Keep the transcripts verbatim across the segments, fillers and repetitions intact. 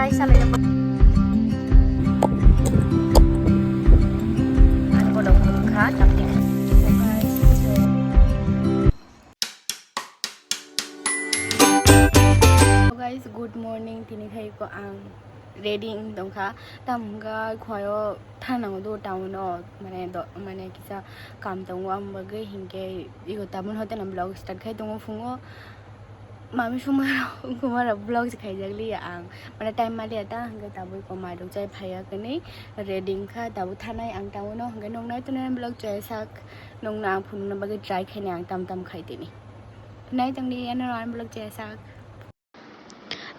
Guys, salai na. Ani bodo khulkha, tapni. Guys, good morning. Tini khai ko ang ready wng tongkha. Tam hwnkha khoyo thangnango do town o, mane do, mane kisa kam tongo, ang bagwi hinkhe ego tabun hote na vlog start khai tongo phungo. Mami sumaro, kumaro vlog se khaijak liya ang. Mane time maliya ta, hwnkhe tabuk ko mairok chai phaiya kwnwi ready wngkha, tabuk thanai ang town o, hwnkhe noknai tongnai vlog chai sak, nokno ang phunukna bagwi try khainai ang tam tam khai tini. Nai tongdi, ano ang vlog chai sak.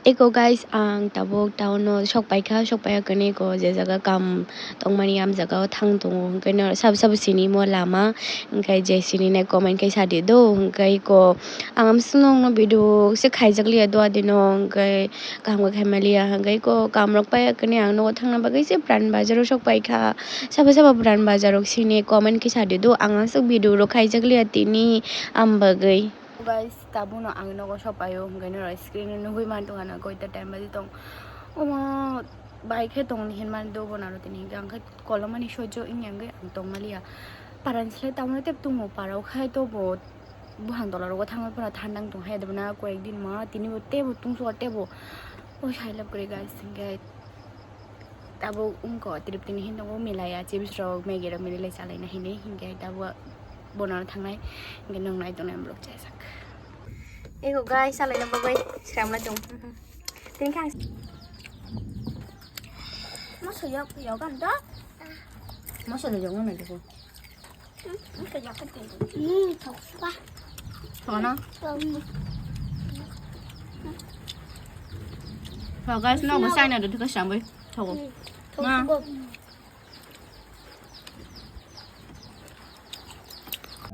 Eko guys, ang tabuk town o sok paikha, sok paiya kwnwi ko je jaga kam tongmani am jaga o thang tongo, hwnkhe no sabo sabo sini mo lama, hwnkhe je sini nai comment khe sadi do, hwnkhe ko ang amswk nokno video se khaijak liya do adino, hwnkhe kaham khe khaimaliya, hwnkhe ko kamrok paiya kwnwi ang nogo thangna bagwi se Pran Bazar o sok paikha, sabo sabo Pran Bazar rok sini comment khe sadi do, ang aswk video rok khaijak liya tini am bagwi. Guys, tabukno ang nogo sopaio, hwnkhe norok screen o nugwi man tongkha na, koita time baji tong. Omo bai khe tongni hinmani dogo naro tini, hwnkhe ang khe kolomani sojo wngya wngwi ang tongmaliya. Paran sle tabukno tei tongo, parao khai tobo buphang tola rogo thangwi phano thandang tong hai, adibana koyek din ma tini bo tebo tungsuka tebo. O sailab kwrwi guys, hwnkhe. Tabuk wngkha trip tini hin tongo, milaya chips rok, Maggie rok milai chalaina hinwi, hinkhe tabuk bono thangnai, hinkhe nwng nai tongnai vlog chajak. Ego guys, chalaina bagwi sramna tong. Tini khe ang moso yok, yok am do? Moso le yok nang nai. Hmm, thoksuka. Thokna? Hmm. So guys, no, bo saina do thika sambai. Thogo. Hmm. Na. Thoksuka.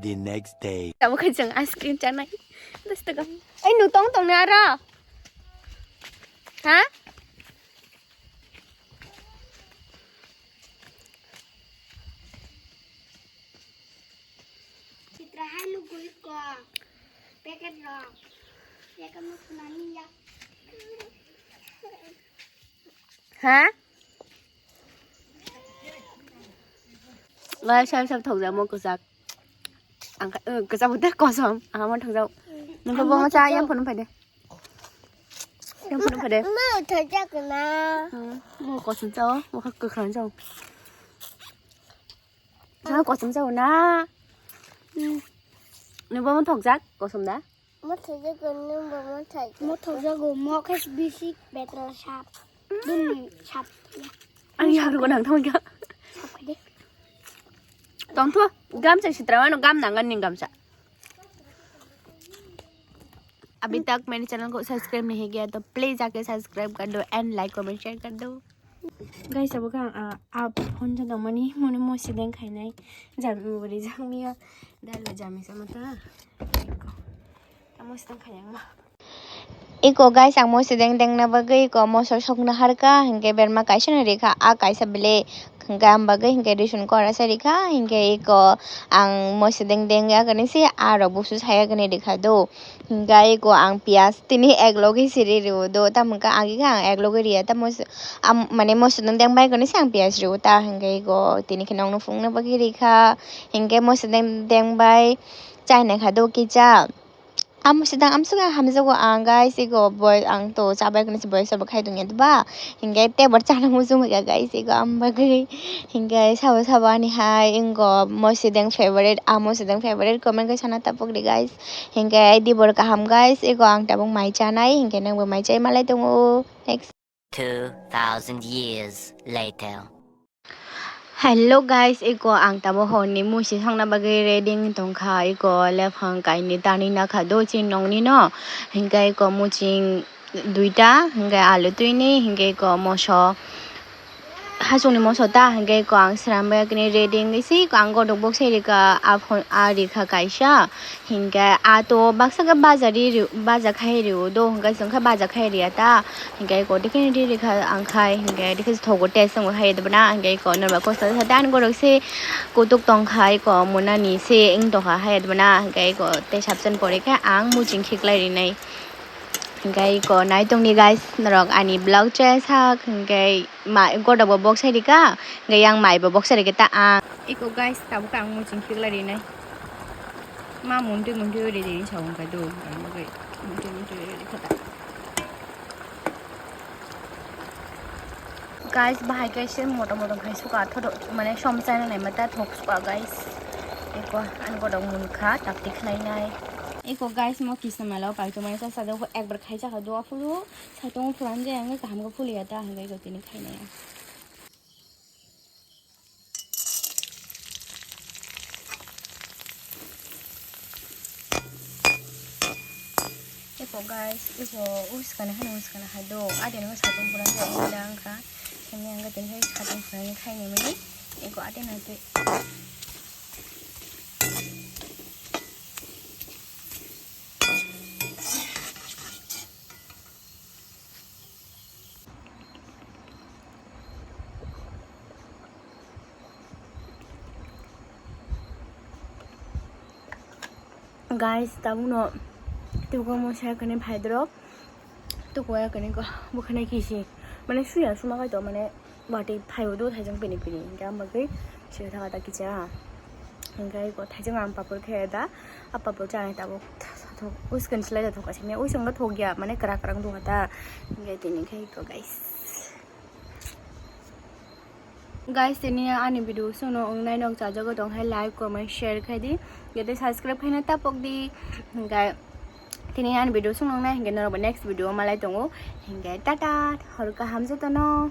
The next day. Tabuk khe chwng ice cream chanai. Dos taka. Ai, nwng tong tong na aro. Ha? Chitra hai lugui ko. Packet rok. Packet rok nani ya. Ha? Lai sai sai thok jamo kwchak. Ang kha, eh, kwchak bote kosom. Ang mo thok jao. Nang bo ma cha yang phone phai de. Yang phone phai de. Ma thok jak na. Hmm, mo kosom chao, mo kha kwkhwrang chao. Chao kosom chao na. Hmm. Nang bo mo thok jak, kosom da. Mo thok jak, nang bo mo thok jak. Mo thok jak, mo kha bisi betra sap. Dun sap. Ang yang ro nang thong ya. Sap de. Tong thu, gamsa sitra mano gam nang ni gamsa. अभी तक मेरे चैनल को सब्सक्राइब नहीं किया तो प्लीज जाके सब्सक्राइब कर दो एंड लाइक कमेंट शेयर कर दो। Guys, abo khe ang, ah, ah, phone cha tongmani, mone mo sideng khainai, jami bo rijak miya, dalo jami sama ta, eko, amo sideng khainai ma. Eko guys, ang mo sideng dengna bagwi eko moso sokna harka, hinkhe berma kaisa no rikha, a kaisa bele, hinkhe am bagwi hinkhe ration kora sa rikha, hinkhe eko ang mo sideng dengya kani se, a rok busu saya kani rikha do. Hinkhe eko ang piyaj tini ek logi siri riyo do, tamo khe agi khe ang ek logi riya, tamo se, am, mane moso deng deng bai kani se ang piyaj riyo ta, hinkhe eko tini khe nokno phungna bagwi rikha, hinkhe moso deng deng bai chai naikha do kisa. Amo sidang amswk hamjago ang guys, eko boy ang to chabai kani se boy sabo khai tongya diba, hinkhe tebor chana muchung ya guys, eko am bagwi, hinkhe sabo sabo ani hai ingo mosideng favorite, amo sidang favorite comment khe sana tapuk di guys. Hinkhe dibor kaham guys, eko ang tabuk mai chanai, hinkhe nangbo mai chai malai tongo. Next. Two thousand years later. Hello guys, eko ang tabuk horni musi songna bagwi ready wng tongkha, eko lephang kainwi tanwi nakha do chini nokni no, hinkhe eko muching duita, hinkhe alu twini, hinkhe eko moso. Hachukni moso ta, hinkhe eko ang srambai kini ready wngwi se eko ang godok boksai rikha, a phone, a rikha kaisa, hinkhe a to baksa khe baja ri, baja khai rio do, hinkhe chwng khe baja khai ria ta, hinkhe eko dikhe ri rikha ang khai, hinkhe dikhe thogo tei chwng bo khai debna, hinkhe eko norba kosta sa ta, ani godok se kutuk tongkha, eko monani se wng tongkha hai debna, hinkhe eko tei sabsen pore khe ang muching khiklai rinai. Hingke iko nai tongdi guys, norok ani vlog chesa hingke ma-, goda bo boksai rika, hingke yang mai bo boksai rika ta ang. Iko guys, tabuk ang muchung khiklai rinai. Ma muntui muntui ri di sa wngkha do, ang bagwi muntui muntui ri kha ta. Guys, bahai kaisa motom motom khai suka, thodo, mane som chana nai mata thok suka, guys. Eko, ang kodok munkha, takti khlainai. Eko, guys, mo kisa mala o paito mane sa sa do, ekbar khai sa kha do, aphuru saitong phuran je ang kaham khe phuliya ta, hingke eko tini khainai. Eko guys, eko uskana hai uskana hai do. Ade no satung puran je eko dang kha. Kemi ang tini hai satung puran khai ni mani. Eko ade no te. Guys, tabukno tukumo saya kani phaidrok, tukuya kani bwkhwnai kisi, mane suya suma kaitor, mane watwi phaio do thaijang pini pini, hingke ang bagwi sui thaka ta kicha. Hingke eko thaijang ang papor khe da, a papor chanai tabuk uskon slai da thok asini, uskon ga thok ya, mane kwrak kwrak do ta, hingke tini khe eko guys. Guys, tini ani video songno wngnai nok chajago tong hai like, comment, share khai di. Gede subscribe khaina tapok di. Hingke tini ani video songno wngnai hingke norok bo next video malai tongo. Hingke tata, hor kaham jotono.